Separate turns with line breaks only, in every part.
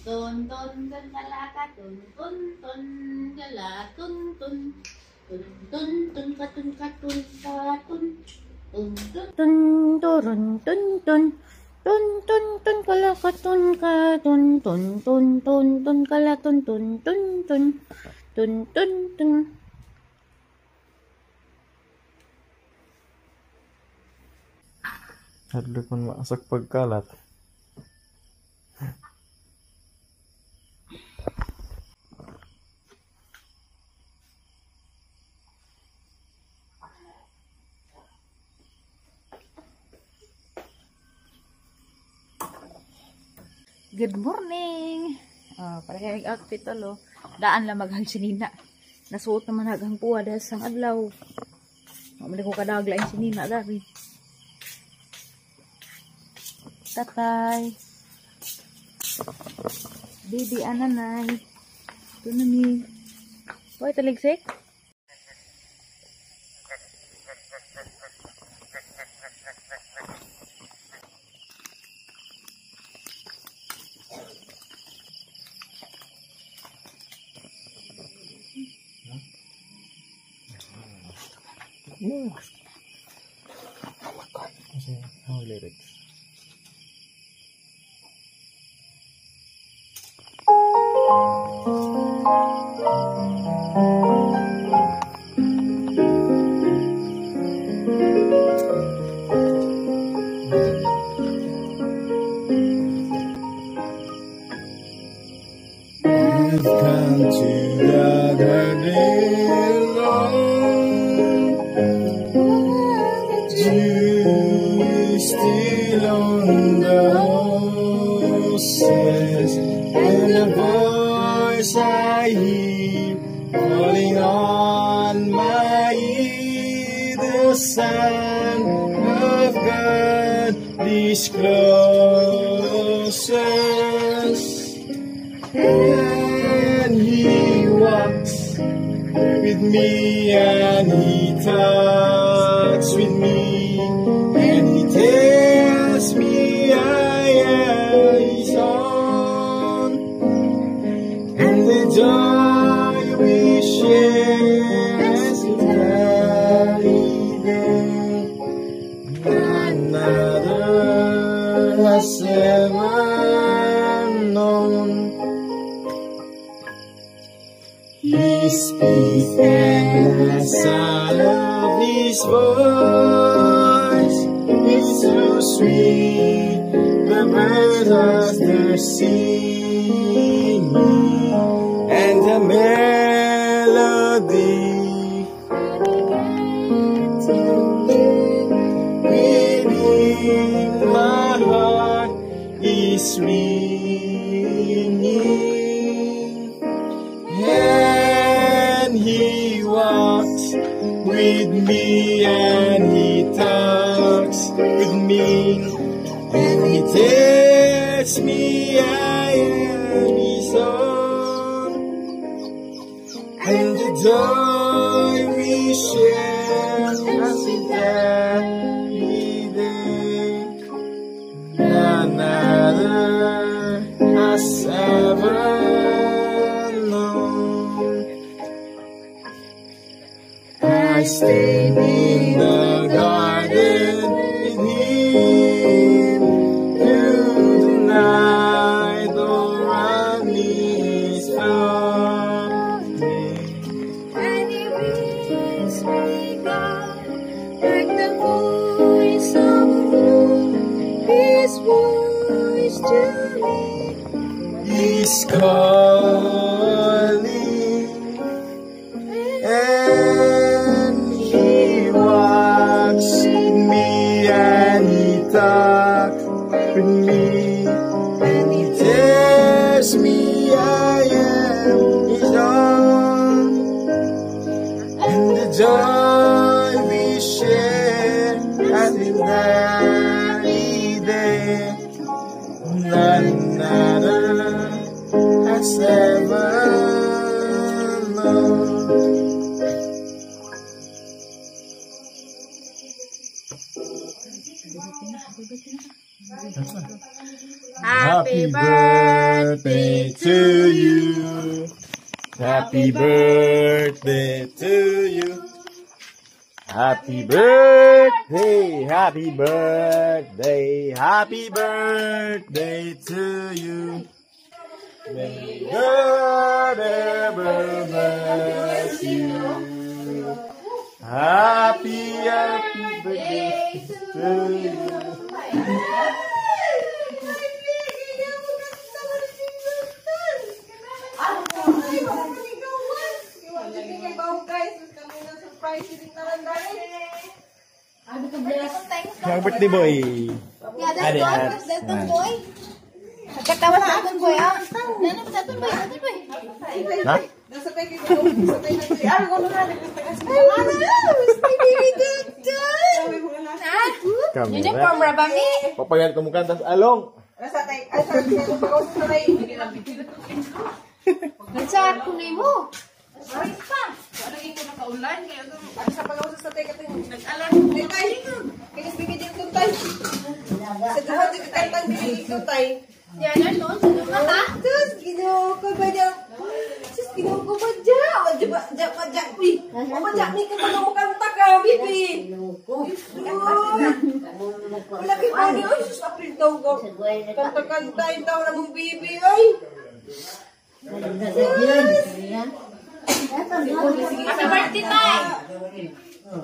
Tun tun tun kalaka tun tun tun kala tun tun tun tun tun katun katun katun tun tun
Tun turun tun tun tun tun tun kalaka tun ka tun tun tun tun tun kala tun tun tun tun tun tun tun.
Hadlok man maasak pagkalat.
Good morning! Para kay outfit alo. Daan lang maghang sinina. Nasuot naman haghang puwa dahil sang adlaw. Mamali ko kadagla yung sinina dari. Tatay. Baby ananay. Ito na ni. Hoy, taligsik.
Yeah. Kasi, ang lyrics. I've come to the garden, Lord. Dew is still on the roses, and the voice I hear falling on my ear, the Son of God discloses. And he walks with me and he talks with me and he tells me I am his own, and the joy we share is there none other has ever known. He speaks and the sound of his voice is so sweet. The birds are there singing, and the melody within my heart is ringing. And he walks with me and he talks with me and he tells me I am his own, and the joy we share is day none other has ever known. I stayed in the garden with him through the night, all around me is falling.
And he brings me God like the voice of a his voice to me.
He's calling, and he walks with me and he talks with me and he tells me I am his own, and the joy we share has been very there none other has ever known.
Happy birthday.
Birthday to you. Happy birthday to you. Happy birthday, happy birthday, happy birthday to you. May God ever bless you. Happy, happy birthday to you. Happy birthday, boy.
Yeah, that's boy. Nagkatawa sa aton boy ah. Nano sa aton boy, aton boy.
Na?
Uniform ra ba mi?
Papagal ko mukha tas along.
Nagsaat ko nimo. Yan ano, sa mata.
Sus, Ginoo ko ba niya? Sus, Ginoo ko ba dya? Wadya ba, dya, wadya, uy. Wadya, may kapag ka, bibi. Wala kay Pony, oy, sus, April daw ko. Kanta-kanta, yung tao na mong bibi, oy.
Happy birthday tay.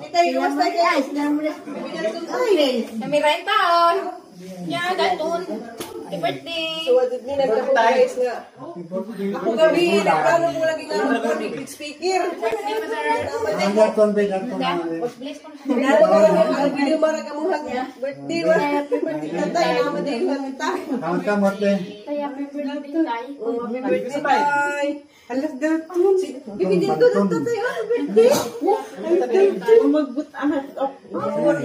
Itay, kamusta ka? Bibi na rin tay.
Kami rin taon. Yeah, daton. Happy birthday.
So, what did ni nagtapos guys nga? Ako gabi, nagplano mo lagi nga ako big speaker. Ang video mara ka mong birthday wa. Happy birthday tatay, naman din lang tay.
Happy birthday tay.
Happy birthday tay. Halas dalton. Bibi din to tatay, oh, birthday.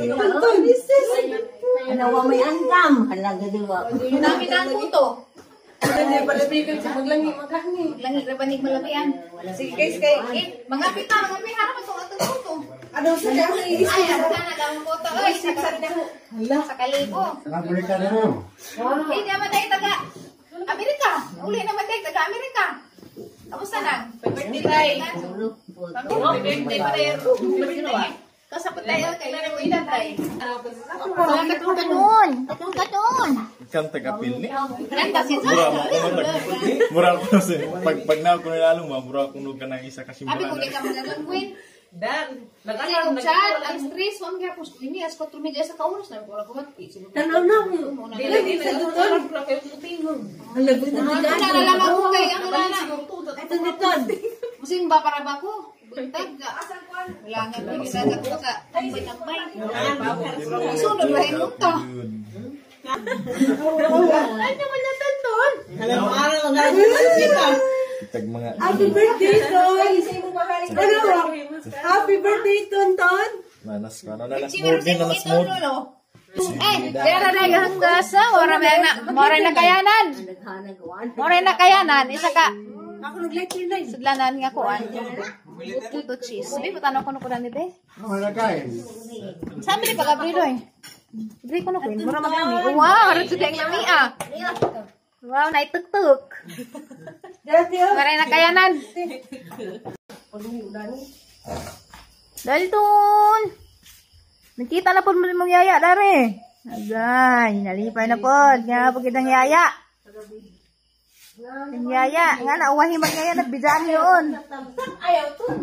Tonton, this is.
Ano may angkam? Halaga diwa.
Nami na ang puto.
Hindi pala speaker sa maglangi magkani.
Langi ra ba ni malabian?
Sige guys kay
Eh, mga pita, mga pita, harap itong atong puto.
ano sa kani
Ay, harap na ang puto. Oy, sa kalibo. Eh, di naman tayo taga Amerika. Uli naman tayo taga Amerika. Kamusta na? Birthday tay. Birthday pa tayo. Kasapot tayo kay Ina tay. Katong katon. Katong katon.
Ikang taga-pil ni.
Kanta si
Mura mo ko nag Mura ko na si pag na ko nilalong ba mura ko nung kanang isa kasi
Abi
mura
ko
na.
di ka maganon, Gwen. Dan, nag-alarm chat, ang stress, wam gyapon ini as 4:30 sa kaunos na ko ko
Tanaw na ko. Dili sa duton.
Ano na lang ako kay ang na.
Ito nito.
Musin ba para ba ko? Buntag ka. Wala nga ko ginagat ko ka. Tambay-tambay. Sunod ba imong ka? Ano man na tanton?
Kitag mga
Happy birthday, Ton! Ano? Happy birthday, Tonton!
nanas ko. Ano nanas mood din nanas mood.
Eh, kaya na hanggang sa wala may na, mora na kayanan. Mora na kayanan, isa ka.
Ako nag-letter na.
Sudlanan nga kuan. Puto cheese. Bi putano ko no kuan ni be. Sa amin ni pag-abrilo eh. Bri ko no kuin. Mura maglami. Wow, haron jud ang lami ah. Wow, naitugtug.
Dati, oh.
Mara na kayanan. Dalton! Nakita na po mo mong yaya, dare. Agay, nalipay na po. Nga po kitang yaya. Ang yaya. Nga na, uwahi mag yaya, nagbidaan yun.
Ayaw, Ton.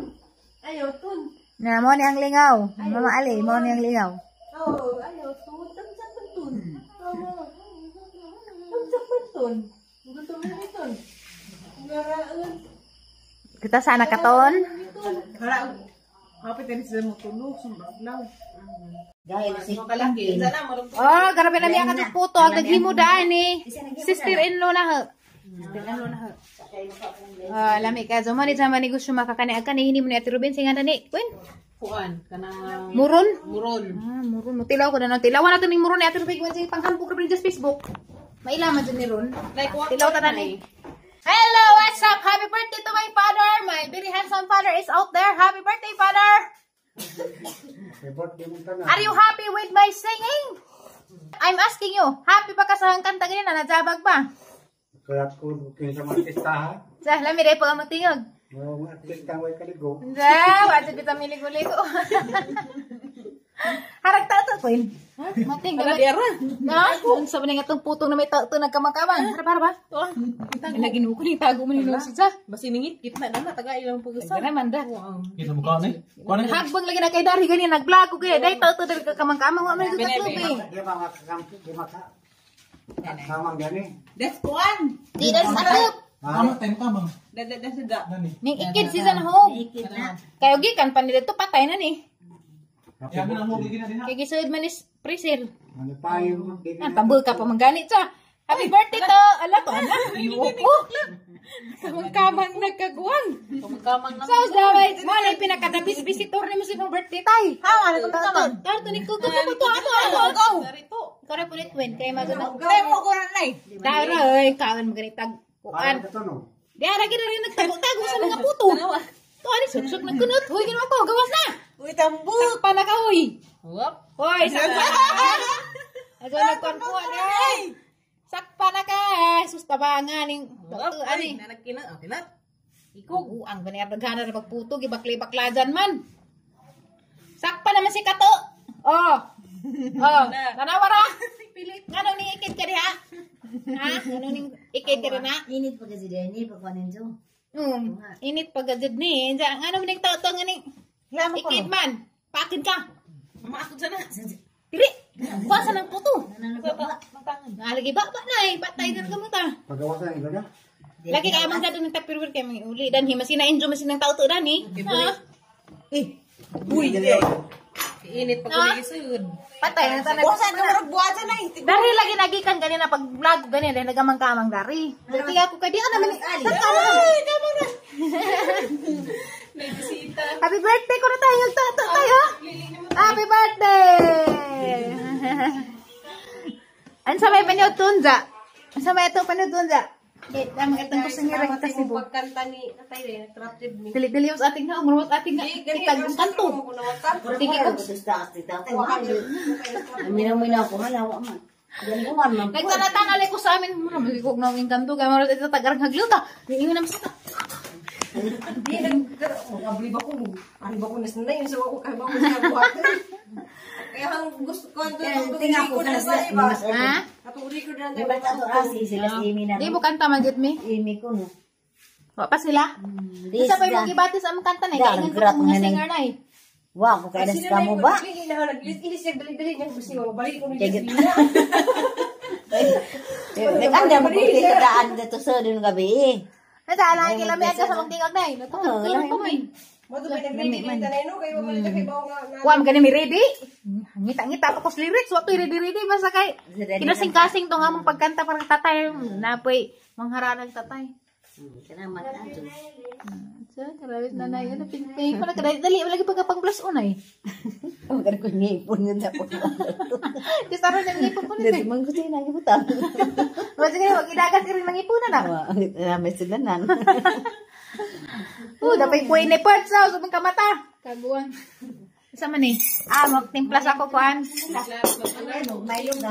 Ayaw, Ton.
Na, mo ni ang lingaw. Mama Ali, mo ni ang lingaw.
Oh, ayaw, Ton. Tamsak man, Ton. Tama. Tamsak man, Ton. Gusto mo ni Ton. Ngaraan.
Kita sana katon.
Dahil si
Oh, grabe na miya katong puto. Ang naghimo daan eh. Sister-in-law na ho. Sister-in-law na ho. Ah, lami ka. So, mo ni sa mga negosyo makakani. Ang kani, hindi mo ni Ate Ruben. Singa na ni. Queen.
Kuan, kanang
Muron.
muron.
Ah, muron. Mo tilaw ko na nung tilaw. Wala to ning muron ni Ate Ruben. Kung sa panghampog Ruben just Facebook. Mailaman dyan ni Ron.
Like what?
Tilaw tanan eh. Hello, what's up? Happy birthday to my father. My very handsome father is out there. Happy birthday, father. Are you happy with my singing? I'm asking you, happy ba ka sa kanta ganyan na najabag ba?
Surat ko kinsa man artista ha.
Sa lami dai pag among tingog.
Mo artista way kaligo.
Sa, wa jud kita miligo-ligo. Harag ta to, Queen. Mating
Wala di ara.
Na, unsa man nga tong putong na may tato nagkamang-kamang. Harap harap ba? Lagi no ko ni tago mo ni no sa.
Basi ningit na na taga ilang pag-usa.
Dara man da.
Kita mo kaon eh. Kuan eh.
Hagbang lagi na kay dari gani nag-vlog ko kay dai tato diri kakamang-kamang wa man ko katlubi.
Di ba makakampi di maka. Kamang gani.
That's kuan.
Di dan sa
Tama time tamang.
Da da da da.
Nani.
Ning ikid si San Hope. Kayo gikan pa nila to patay na ni.
Yamin ang hobi gina diha.
Kay gisulod man is freezer.
Ano pa yung di
Ah, tambol ka pa mangganit sa. Happy birthday to. Ala to ala. Opo. Kamang-kamang nagkaguwang.
Kamang na.
So, daway, mo na pinakadabis-bisitor ni mo si mong birthday tay. Ha, ano ko kamang? Tarto ni ko ko ko ato ato go.
Darito.
Kare pulit wen kay magana.
Tay mo ko na nay.
Dara oy, kaon mo ganitag kuan.
Ano to no?
Di ara gid rin nagtago-tago sa mga puto. To ani suksok nagkunot. Hoy ginawa ko, gawas na.
Uy, tambuk!
Takpa na ka hoy.
Whoop.
Hoy, sakpa na ka. Ako nagkuan-kuan eh. Sakpa na ka. Sus tabangan ning ani.
Nanagkina. Okay na.
Ikaw ang gani daghan na pagputo gibakli-baklajan man. Sakpa naman si Kato. Oh. Oh, tanawa ra. Ngano ning ikid ka diha? Ha? Ngano ning ikid ka na?
Init pa kasi din, pa kuanin jo.
Init pa gajud ni. Ngano ning tato nga ning ikid man. Pakin ka.
Maakot sana.
Dili. Kuha sa nang puto. Nalagi ba ba na eh. Patay ka na ta.
Pagawasan ilo na.
Lagi kay amang gadto ng tapirwir kay mga uli danhi masina enjoy masinang tao to dani. Ha?
Uy,
Init pag uli gisud.
Patay na tanan.
Buwasan ka, marag buwasan na eh.
Dari lagi nagikan ganina pag vlog ko ganina dahil nagamang-kamang dari. Dati ako kay di ana man. Ay, tama na.
May bisita.
Happy birthday ko na tayo tato tayo. Happy birthday. Ansa may paniudtunza? Ansa may itong paniudtunza? Tama itong kusingira kita Cebu.
Pagkanta ni Tatay rin, nagtrapid mi.
Dili-dili sa ating na, umurot ating na. Kitag ang kanto. Sige ko.
Minaw-minaw ko man, awa man. Ganun man.
Nagtanatan ko sa amin. Mura, malikog na ang kanto. Kaya marot ito tagarang hagluta. Niingon naman sa
Di, nag-abli ba ko? Ari ba ko nasanay? Yung sawa ko, kaya ba ko siya buhatin? Kaya ang gusto ko, ang
Tingnan ko
record na
na
sa iba.
Ha?
Atong record na
Di ba ato asi sila si Imi na.
Di mo kanta man jud mi.
Imi ko no.
Wa pa sila.
Di
Isa pa
sila.
yung gibati sa among kanta na.
Da,
Kaya ingon ko
naggrap
ang mga
na na.
singer na eh.
Wa ko kay nas kamo ba?
Ilis siya, dali-dali niya. Gusto niya, mabalik ko
Kaya
niya.
git. Naganda mo ko daan dito sa din gabi eh.
Nasa alang kilami ang sa mong tingog na eh.
Oo,
Natulog pa mo eh.
Mo to may nag-ready din tanay no kayo mamalit kay bawo nga.
Wa man gani mi ready. Ngita-ngita pa ko sa lyrics, wa to'y ready ready basta kay kinasing-kasing to nga mong pagkanta parang tatay napoy mangharanag tatay.
Kanang mata ato.
So, karabit na na yun. Ping-ping pa na kadali. Dali, lagi pagka pang plus unay.
Ang gani ko ngipon nga sa po.
Just aron na ngipon ko
Dito
nito.
man ko sila nagibutang.
Wa sige, wag idagas rin mangipunan na.
Wa may sila nan.
Oh, dapat kuwi ni parts sa ubang kamata. Kaguan. Sa man eh. Ah, magtimplas ako kuan.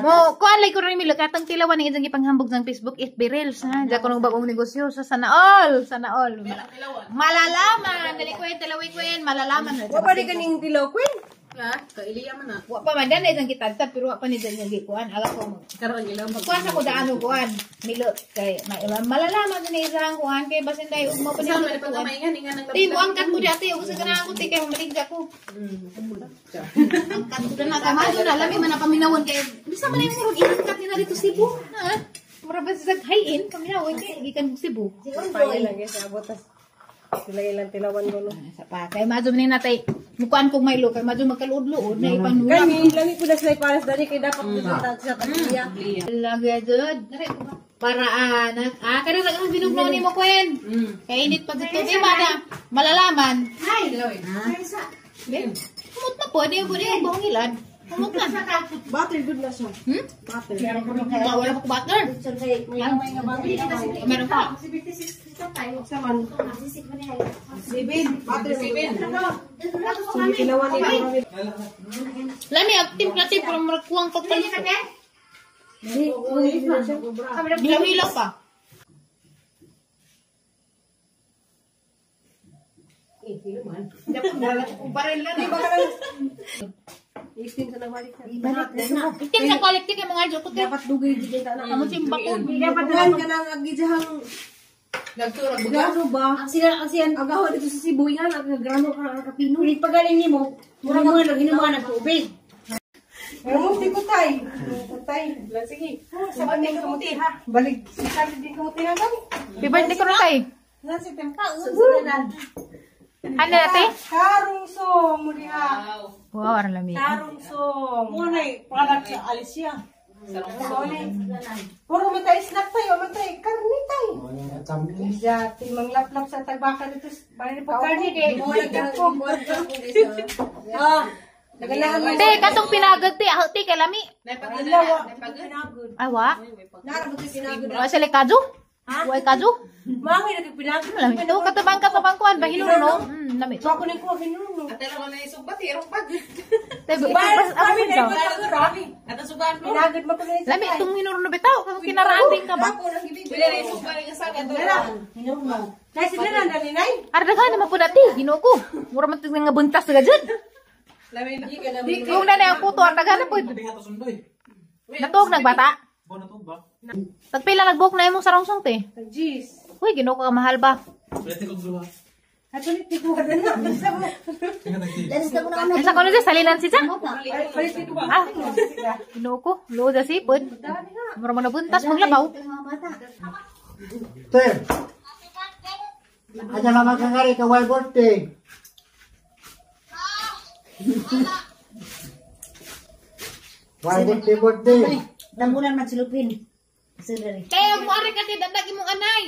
Mo, kuan lay ko rin milo katong tilawan ng isang ipanghambog ng Facebook FB Reels ha. Diyan ko nung bagong negosyo sa sana all, sana all. Malalaman, dali ko tilaway ko yan, malalaman.
Wa pa di kaning tilaw queen.
Ha? Kailiya man na.
Wa pa man dan isang kitadtad pero wa pa ni dan yung kuan. Ala ko mo.
Karon ilang pag
Kuan sa ko daan og kuan. Milo kay malalaman ni isang kuan kay basin dai ug mo pa ni
Sama ni pagkamaingan ingan ang
Di mo angkat ko dati ug sa ganahan ko ti kay mamaligya ko. Angkat ko na kay na lami man ang paminawon kay bisa man yung murag iangkat nila dito Cebu. Ha? Mura ba sa high-end paminawon kay gikan Cebu.
Payo lang sa abotas. Sila ilang tilawan ko no.
Sa pa kay madyo man natay mukuan kog maylo kay madyo magkaluod-luod na ipanulak.
Kami lami po na sila pares dali kay dapat dito sa tagiya.
Lagi jud. Para anak. Ah, kada ang binugno nimo Kwen. Kay init pag ito di mana malalaman.
Ay,
Ben. Kumot na po, di po di buhong ilan. Kumot na.
Butter good na siya.
Hmm?
Butter.
Wala pa ko butter. Meron pa.
Saman. Butter. Sige, tilawan nila.
Lami, ang timpla ti pero murag kuwang pagpalit. Hilaw-hilaw pa. Baril na.
Itim sa nagbalik na.
Itim sa quality kay mga joko.
Dapat dugay di kita na.
Amo simbakon.
Dapat daan ka nang agijahang
Nagturag
grano ba? Ang sila ang siyan agaw dito sa Cebu nga nagagrano ka ang kapino. Ulit pagaling nimo, mura mo lang hinuman ang tubig. Pero di ko tay. Ko tay.
Sige.
Sa banding kamuti ha. Balik sa din kamuti ha kami.
Bibirthday ko na kay.
Nasa tempa.
Ano na te?
Karong song mo diha.
Wow, aran lami.
Karong song. Mo nay palag sa Alicia. Puro matay snack tayo, matay karne tayo. Jati manglaplap sa tagbaka dito. Bali po karne kay Ah.
Te, katong pinagag te, aho te kay lami. Ay wa. Wa sila kaju? Wa kaju?
Mangay nagpinagod.
Lami to katabang kuan ba hinuno? Lami.
Ako ni ko hinuno.
Ate lang na isugbat, hirong pag.
Te, ako daw.
Ate sugan mo.
Pinagod mo pa
Lami itong hinuno bitaw, kung kinaraan din ka ba?
Wala na isugbat nga sa akin.
Hinuno. Nay sila na dali nay.
Ardaghan naman po dati, Ginoo ko. Mura man nga buntas sa gajud.
Lami na.
Kung na ang puto, ardaghan na po. Natuog nagbata. Tagpila nagbuhok na imong sarongsong te.
Jeez.
Uy, Ginoo ko mahal ba?
Ato ni tikuha na.
Sa kuno siya salinan siya. Ah, Ginoo ko, luod sa sipod. Mura man nabuntas maglabaw.
Te. Aja na magkangari ka way birthday. Way birthday birthday.
Namulan man silupin.
Kaya mo ari kasi dadag imong anay.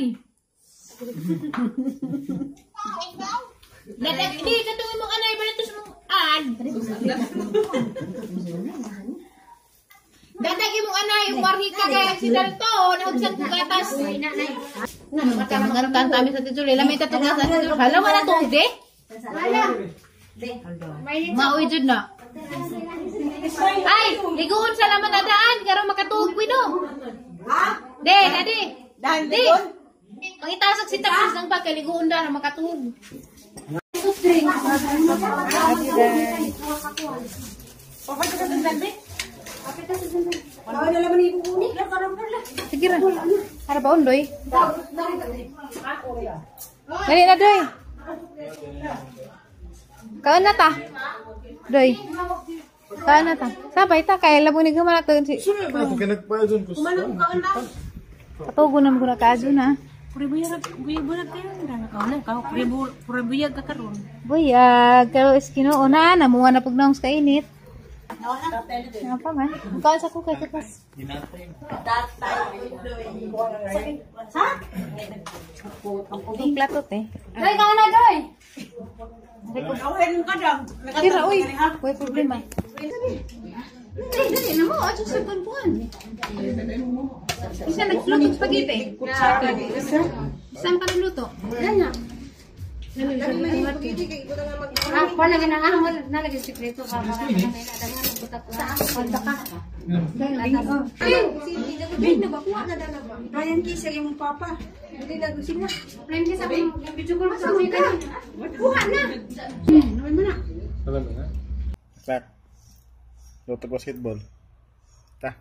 Dadag di katong imong anay ba sa imong an. Dadag imong anay umarhi ka kay si Dalto nahugsan ko gatas. Mangantan kami sa Tijuli. Lami ta tunga sa Tijuli. Hala wala tong de.
Wala.
Maoy jud na. Ay, liguon sa laman na daan karon makatuog ko no.
Ha?
De, dadi.
Daan
De. Pangitasag si Takas ng pagkaliguon na makatuog. Sige ra. Ara ba undoy? Dali na doy. Kaon na ta. Doy. Kaon na ta. Sabay ta kay labo ni gumana to si.
Ako kay nagpaadon ko.
Katugo na mo na kaadyo na.
Puribuyag ka karon.
Buyag, pero iskino una na muwa na pugnaong sa kainit. Nga pa man. Kaon sa kukay kakas.
Ha?
Itong plato te. Doy ka na doy. Tira uy. Way problema. Dali, dali na mo. Ato sa kanpuan. Isa nagluto spaghetti. Saan ka nagluto?
Wala. Ah, wala ka na nga. Wala na lagi sikreto ka. Baka na may nadangan. Butak ka. Wala ka.
Ryan Kisel yung papa. Hindi na gusin na.
Ryan Kisel, video call sa akin. Kuha na. Naman mo na.
Alam mo na. Clap. Luto basketball. Ta.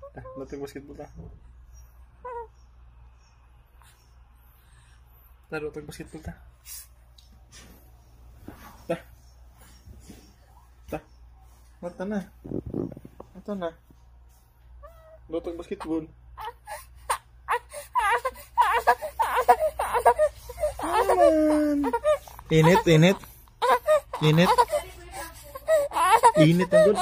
Ta, luto basketball ta. Ta, luto basketball ta. Ta. Ta. Mata na. Mata na. Luto basketball. Aman. Init, init. Init. Init ang good.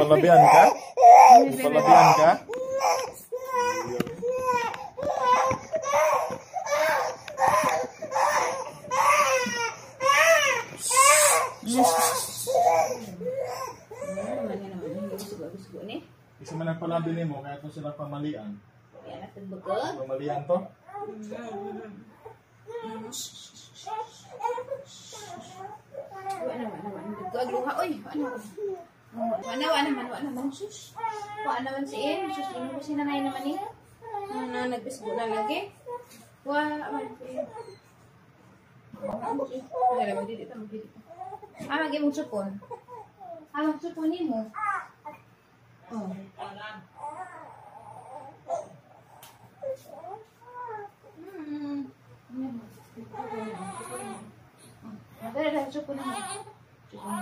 Palabian ka? Palabian ka?
Naman ni.
Isa man ang palabi nimo kaya to sila pamalian.
Yan at bukod.
Pamalian to.
Wa naman naman. Ko agluha oy. Wa naman. Wa na wa naman wa naman sus. Wa naman si En. Sus ino ko si nanay naman ni. Na nagbisgo na lagi. Wa man si En. Ay, magdidi ta magdidi. Ah, magi mong supon. Ah, magsupon nimo. Oh. Dali, dali, supon na. Supon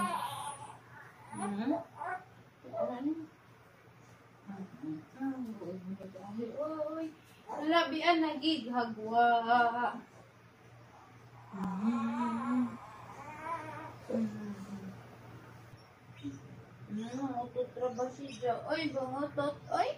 na. Oy, labi ang nagighagwa. Utot ra ba siya? Oy, bangotot, oy.